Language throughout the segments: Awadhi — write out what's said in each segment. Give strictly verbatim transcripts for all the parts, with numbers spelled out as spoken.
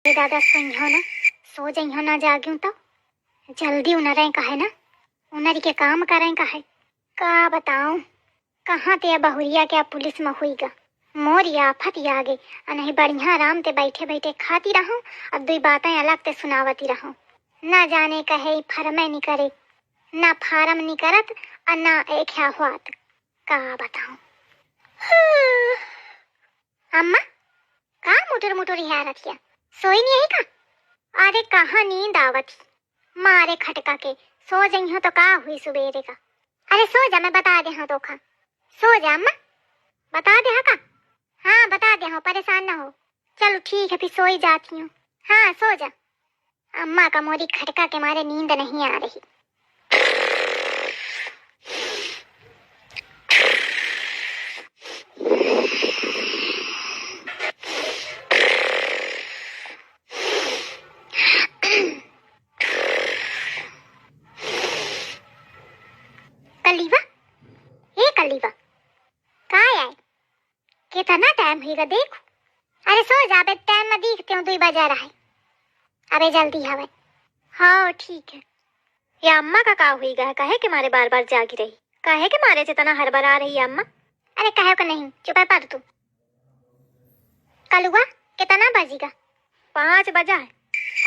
ए दादा, सोइहो ना, सो जइहो ना, जागियो तो जल्दी उनरें का है ना, उनर के काम करें का है। का बताऊं, कहाँ ते बहुरिया के पुलिस में हुई गा। मोर या आफत या आगे, अनही बढ़िया आराम ते बैठे बैठे खाती रहूं, अब दुई बातें अलग ते सुनावती रहूं। ना जाने कहे ई फरमे नी करे, ना फारम नी करत, और ना एक ह्या हुआत। का बताऊं। अम्मा, का मुटुर मुटुर हियारत हिया? सोई नहीं है का? अरे कहाँ नींद आवत ही? मारे खटका के, सो जइहो तो का हुई सुबेरे का? अरे सो जा, मैं बता दे हाँ तोखा। सो जा अम्मा, बता दे हाँ का? हाँ बता दे हाँ, परेशान ना हो। चलो ठीक है, फिर सोई जाती हूँ। हाँ सो जा। अम्मा का मोरी खटका के मारे नींद नहीं आ रही। कलीवा, ए कलीवा, का आए? कितना टाइम होइगा देखो। अरे सो जा, अबे टाइम में देखते हो, दुई बजा रहा है। अबे जल्दी हवे। हाँ ठीक है। ये अम्मा का का होइगा है, कहे के मारे बार बार जागी रही, कहे के मारे जितना हड़बड़ा रही है अम्मा। अरे कहे को नहीं, चुप है पर तू। कलुआ, कितना बजीगा? पाँच बजा है।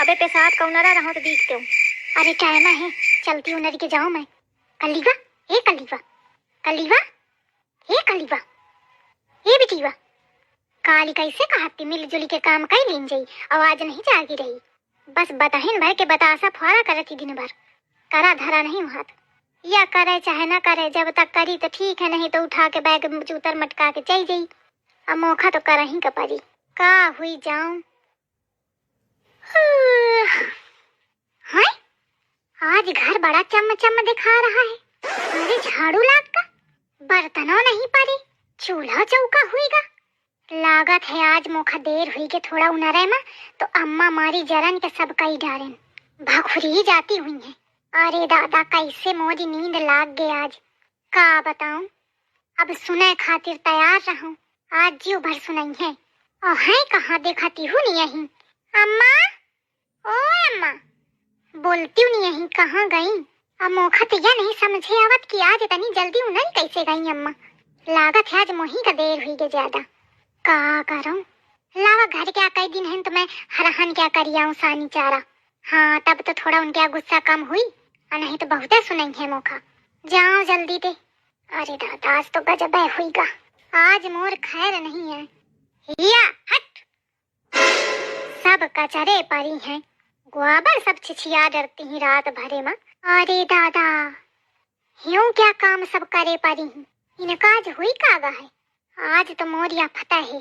अबे पेशाब कौनरा रहो तो देखते हो। अरे टाइम है, चलती हूँ नरी के जाओ मैं। कलीवा, ए कलीवा, कलीवा, ए कलीवा, ए बिटीवा। काली कैसे कहती मिलजुली के काम कई लीन जाई, आवाज नहीं जागी रही। बस बतहिन भर के बतासा फुआरा करत ही दिन भर। करा धरा नहीं हुआत। या करे चाहे ना करे, जब तक करी तो ठीक है, नहीं तो उठा के बैग चूतर मटका के चल जाई। अब मोखा तो करही का परी। का हुई जाऊं। हाय, आज घर बड़ा चम चम दिखा रहा है। अरे झाड़ू लाग का, बर्तनों नहीं पड़े, चूल्हा चौका हुईगा। लागत है आज मोखा देर हुई के थोड़ा उनरे में, तो अम्मा मारी जरन के सब कई डारेन। भखुरी जाती हुई है। अरे दादा, कैसे मोरी नींद लाग गए आज, का बताऊं। अब सुने खातिर तैयार रहूं, आज जियो भर सुनई है। और है कहाँ, देखती हूँ नहीं यहीं। अम्मा, ओ अम्मा, बोलती हूँ नहीं यहीं, कहाँ गई? अब मोखा तो यह नहीं समझे आवत कि आज इतनी जल्दी उनरी कैसे गई अम्मा। लागत है आज मोही का देर हुई गे ज्यादा। का करूं? लावा घर क्या कई दिन है तो मैं हरहन क्या करी आऊं सानी चारा। हाँ, तब तो थोड़ा उनके गुस्सा कम हुई, और नहीं तो बहुते सुनई है मोखा। जाओ जल्दी दे। अरे दादा, आज तो गजब हुईगा। आज मोर खैर नहीं है। हिया, हट। सब कचरे परी हैं, गोबर सब छिछिया डरती ही रात भरे में। अरे दादा, ह्यूं क्या काम सब करे परी ही, इनका आज हुई का गा है। आज तो मोरिया फतह है।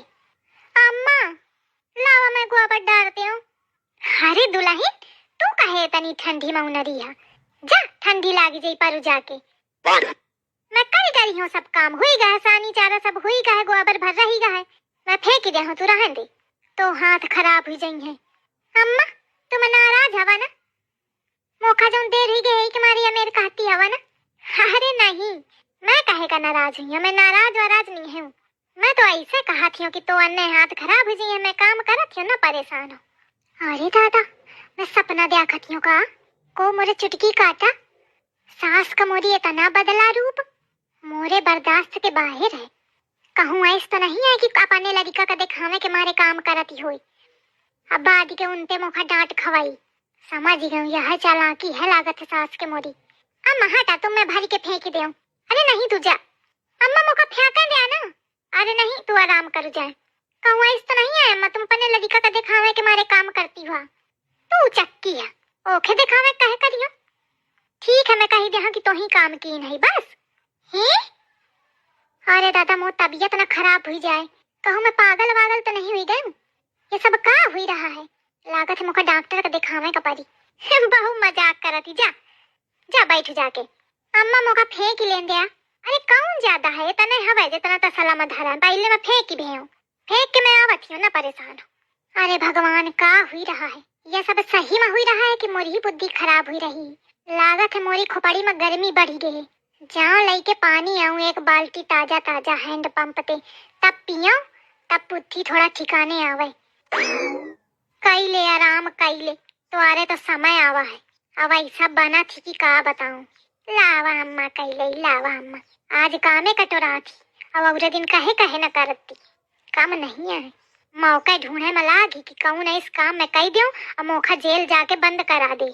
अम्मा, लावा मैं गोबर डारते हूँ। अरे दुलहिन, तू कहे इतनी ठंडी में उनरी है, जा ठंडी लागी जाई परू जाके। मैं करी डरी हूँ, सब काम हुई गा है, सानी चारा सब हुई गा है, गोबर भर रही गा है, मैं फेंकी दे हूँ, तू रहन दे, तो हाथ खराब हुई जाई है। अम्मा, तुम नाराज हवा ना? मोखा जौन देर हुई गई के मारी अमेर कहती हवा ना? अरे नहीं, मैं कहे का नाराज हुई हूँ, मैं नाराज वाराज नहीं हूँ। मैं तो ऐसे कहत हूँ कि तो अन्ने हाथ खराब हुई जाई है, मैं काम करत हूँ ना, परेशान हूँ। अरे दादा, मैं सपना देखत हूँ का? को मोरे चुटकी काटा? सास का मोरी इतना बदला रूप, मोरे बर्दाश्त के बाहर है। कहूँ ऐस तो नहीं है कि अपने लड़िका का दिखावे के मारे काम करत ही होई। अब बाद के उनते मोखा डांट खवाई। समझ गई, यह चालाकी है लागत है सास के मोरी। अम्मा हटा, तुम मैं भरी के फेंक दे। अरे नहीं तू जा। अम्मा मोखा फेंकन दे ना। अरे नहीं, तू आराम कर जाए। कहूँ ऐस तो नहीं है अम्मा, तुम अपने लड़िका का दिखावे के मारे काम करती हुआ। तू चक्की है, ओखे दिखावे कहे करियो। ठीक है, मैं कही दे हाँ कि तो ही काम की नहीं बस। हैं? अरे दादा, मोर तबीयत ना खराब हुई जाए, कहूँ मैं पागल वागल तो नहीं हुई गई? ये सब का हुई रहा है? लागत है मोका डॉक्टर का दिखावे का पड़ी। बहू मजाक करती, जा, जा बैठ जाके। अम्मा मोका फेंक ही लेन दिया। अरे कौन ज्यादा है, इतने हवे जितना तसला में धरा है, पहले मैं फेंक ही भेऊं। फेंक के मैं आवत ही हूँ ना, परेशान हूँ। अरे भगवान, का हुई रहा है? यह सब सही में हुई रहा है कि मोरी ही बुद्धि खराब हुई रही? लागत है मोरी खोपड़ी में गर्मी बढ़ी गई। जाओ लइके पानी आऊं एक बाल्टी ताजा ताजा हैंड पंप ते, तब पियो, तब बुद्धि थोड़ा ठिकाने आवे। कई ले कइले, तोहरे तो समय आवा है। अब ऐसा बना थी कि का बताऊं। लावा अम्मा कइले, लावा अम्मा। आज कामे कटोरा थी, अब अउरे दिन कहे कहे न करती। कम नहीं है, मौका ढूंढे में लागी कि कौन इस काम में कई देऊं और मोखा जेल जाके बंद करा दे।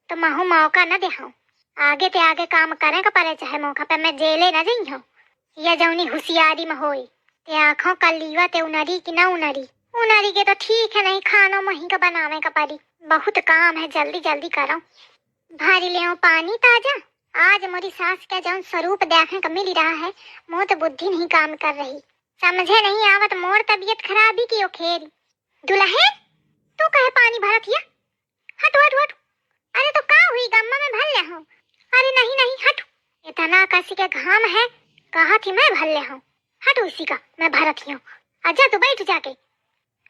तो महू मौका न देहूं, आगे ते आगे काम करे का परे, चाहे मोखा पे मैं जेले न जइहूं। या जौनी हुसियारी में होई, ते आँखों का लीवा ते उनरी कि न उनरी। उनरी के तो ठीक है, नहीं खानो मही का बनावे का परी। बहुत काम है, जल्दी जल्दी करो। भरी लेओ पानी ताजा। आज मोरी सास का जौन स्वरूप देखे का मिली रहा है, मोर तो बुद्धि नहीं काम कर रही। समझे नहीं आवत मोर तबीयत खराबी की ओखेरी। दुलहे, तू कहे पानी भरत हिया? हट, हट, हट। अरे तो का हुई, गम्मा में भर ले हो। अरे नहीं, नहीं, हट। इतना कसी के घाम है, कहा थी मैं भर ले हो। हट उसी का, मैं भरत ही हूँ। अच्छा तू बैठ जाके,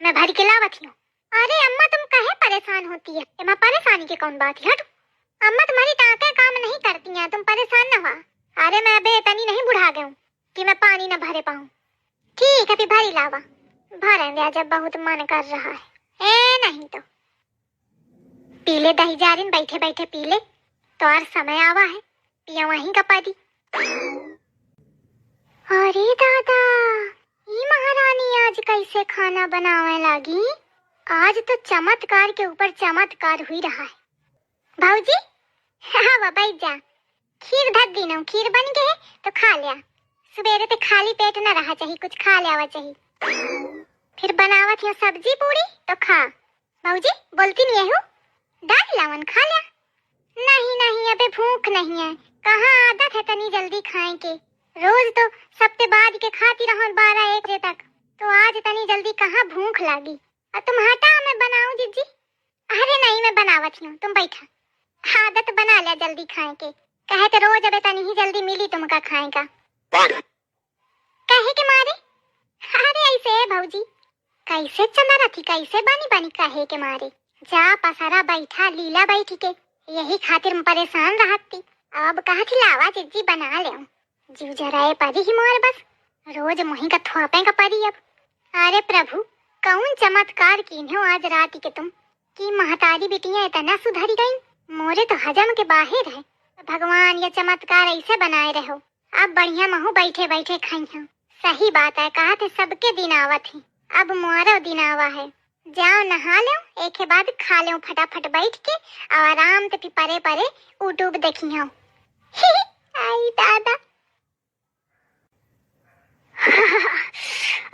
मैं भर के लावत ही हूँ। अरे अम्मा, तुम कहे परेशान होती है? एमा परेशानी के कौन बात है? हट। अम्मा, तुम्हारी टाँके काम नहीं करती हैं, तुम परेशान न हुआ। अरे मैं अबे इतनी नहीं बुढ़ा गई हूँ कि मैं पानी न भरे पाऊँ। ठीक है, फिर भरी लावा। भरें दे, जब बहुत मन कर रहा है। ए, नहीं तो। पी ले दही जारिन, बैठे बैठे पी ले, तोर समय आवा है, पिया वहीं का परी। अरे दादा, ई महारानी आज कैसे खाना बनावे लागी? आज तो चमत्कार के ऊपर चमत्कार हुई रहा है। भौजी, हाँ, बैठ जा। खीर धर दीनू, खीर बन गए है तो खा लिया। सुबेरे ते खाली पेट न रहा चाहिए, कुछ खा लेवा चाहिए। फिर बनावत हियो सब्जी पूरी तो खा। भौजी, बोलती नहीं हो, डाल लावन खा लिया। नहीं, नहीं, अबे भूख नहीं है। कहाँ आदत है तनी जल्दी खाए के? रोज तो सप्ते बाद के खाती रहो बारह एक बजे तक, तो आज तनी जल्दी कहाँ भूख लागी? और तुम हटा, मैं बनाऊं जिज्जी। अरे नहीं, मैं बनावत ही हूँ, तुम बैठा। आदत बना लिया जल्दी खाए के, कहे तो रोज अबे तनी ही जल्दी मिली तुमका खाए का। कहे के मारे? अरे ऐसे है भौजी, कैसे चला रही, कैसे बनी बनी कहे के मारे। जा पसरा बैठा, लीला बैठी के, यही खातिर मैं परेशान रहती। अब कहा थी लावा जिज्जी बना ले। जीव जराए परी ही मोर बस, रोज मुही का थोपे का परी अब। अरे प्रभु, कौन चमत्कार कीन्हो आज रात के तुम, कि महतारी बिटियां इतना सुधरी गई। मोरे तो हजम के बाहर है। भगवान, ये चमत्कार ऐसे बनाए रहो। अब बढ़िया महू बैठे बैठे खाई हम। सही बात है, कहा थे सबके दिन आवत ही, अब मोरो दिन आवा है। जाओ नहा लो, एके बाद खा लो फटाफट बैठ के, और आराम से फिर परे परे YouTube देखी हो। आई दादा।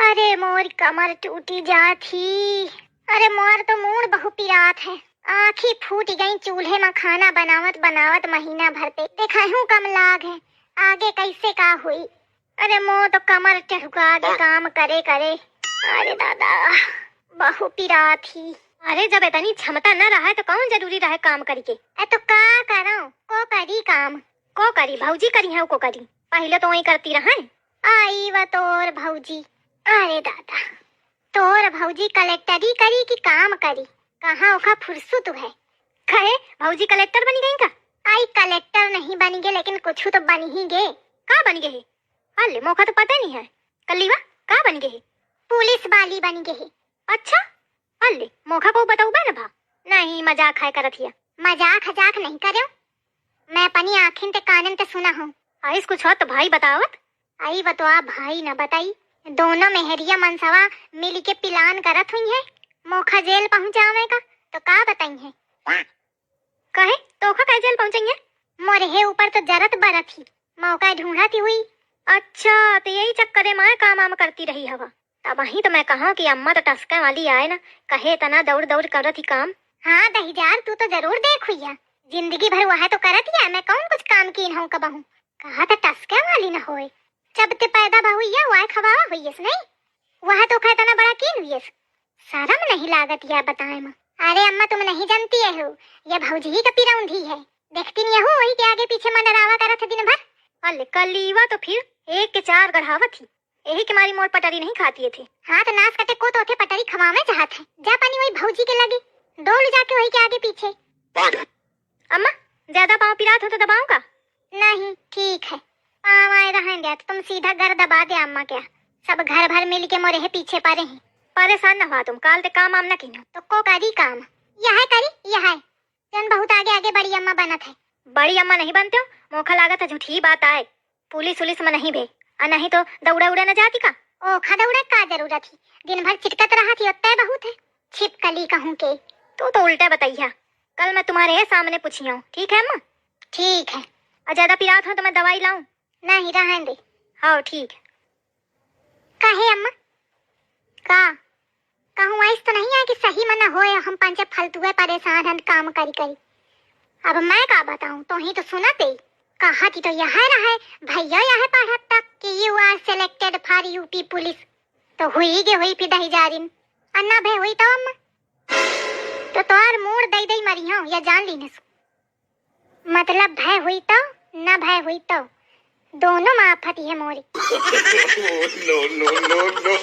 अरे मोर कमर टूटी जात ही। अरे मोर तो मूड़ बहु पिरात है। आँखी फूट गई चूल्हे में खाना बनावत बनावत महीना भर पे। देखा हूँ कम लाग है, आगे कैसे का हुई। अरे मोर तो कमर टहुका के काम करे करे। अरे दादा, बहु पिरात ही। अरे जब इतनी क्षमता न रहा है तो कौन जरूरी रहे काम करी के? ए तो का करो, को करी काम? को करी? भौजी करी है, को करी? पहले तो वही करती रहे। आई व तोर भौजी। अरे दादा, तोर भौजी कलेक्टरी करी कि काम करी? कहाँ ओखा फुर्सत है? कहे भौजी कलेक्टर बनी गई का? आई कलेक्टर नहीं बनी गए, लेकिन कुछ तो बनी ही गए। का बनी गए? अल्ले, मोखा तो पता नहीं है। कल्लीवा, का बनी गए? पुलिस वाली बनी गए। अच्छा, अल्ले, मोखा को बताऊ बे न भा? नहीं, मजाक है करत हिया। मजाक हजाक नहीं करें, मैं अपनी आँखिन ते कानन ते सुना हूँ। आइस कुछ हो तो भाई बतावत। आई बतवा भाई न बताई, दोनों मेहरिया मनसवा मिल के पिलान करत हुई है मोखा जेल पहुँचावे का, तो का बताई है? कहे तोखा का जेल पहुँचाई है? मोरे हे ऊपर तो जरत बरत ही, मौका ढूंढत ही हुई। अच्छा, तो यही चक्करे में काम आम करती रही हवा। तब वहीं तो मैं कहा कि अम्मा तो टसके वाली आए ना, कहे इतना दौड़ दौड़ करत ही काम। हाँ दहिजार, तू तो जरूर देख हुई है, जिंदगी भर वह तो करत ही है, मैं कौन कुछ काम कीन हूँ कबहूँ। कहा तो टसके वाली न होए, जब ते पैदा भा हुई है, वह खवावा हुई है नहीं, वह तो खा इतना बड़ा कीन हुई है। शर्म नहीं लागत या बताए में। अरे अम्मा, तुम नहीं जानती है हो, ये भौजी ही का पिरौंधी है। देखती नहीं हो, वही के आगे पीछे मंडरावा करत है दिन भर। अले कलीवा तो फिर एक के चार गढ़ावत ही, यही के मारी मोर पटरी नहीं खाती है थे। हाँ तो नास कटे को तो थे पटरी खवावे चाहत है। जा पानी वही भौजी के लगे, डोल जाके वही के आगे पीछे। अम्मा, ज्यादा पाँव पिरात हो तो दबाऊं का? नहीं, ठीक है। पाँव आए रहेंगे तो तुम सीधा घर दबा दे अम्मा क्या। सब घर भर मिल के मोरे है पीछे परे हैं। परेशान न हुआ तुम, काल ते काम आम न कीनो। तो को करी काम? यह करी, यह है, जौन बहुत आगे आगे बड़ी अम्मा बनत है। बड़ी अम्मा नहीं बनते हो, मोखा लागत है झूठी बात आए। पुलिस उलिस में नहीं भे, आ नहीं तो दौड़े उड़े न जाती का? ओखा दौड़े का जरूरत ही, दिन भर चिटकत रहत ही, ओत्ते बहुत है। छिपकली कहूँ के। तू तो उल्टा बतैया, कल मैं तुम्हारे सामने पूछियो, ठीक है अम्मा? ठीक है। और ज्यादा पिरात हो तो मैं दवाई लाऊं? नहीं, रहन दे। हाँ, ठीक है। काहे अम्मा? का? कहूँ ऐस तो नहीं है कि सही में न होए, हम पंचे फालतुए परेशान हन काम करी करी। अब मैं का बताऊँ, तो ही तो सुनत ही। कहत ही तो यह रहे, भैया यह पढ़त तक कि you are selected for U P पुलिस। तो हुई गे हुई फिर दही जारिन। आ ना भे हुई तो अम्मा? तो तोर मूड़ दई दई मरियो, या जान लीनस। मतलब भय हुई तो, न भय हुई तो, दोनों में आफत ही है मोरी। No, no, no, no।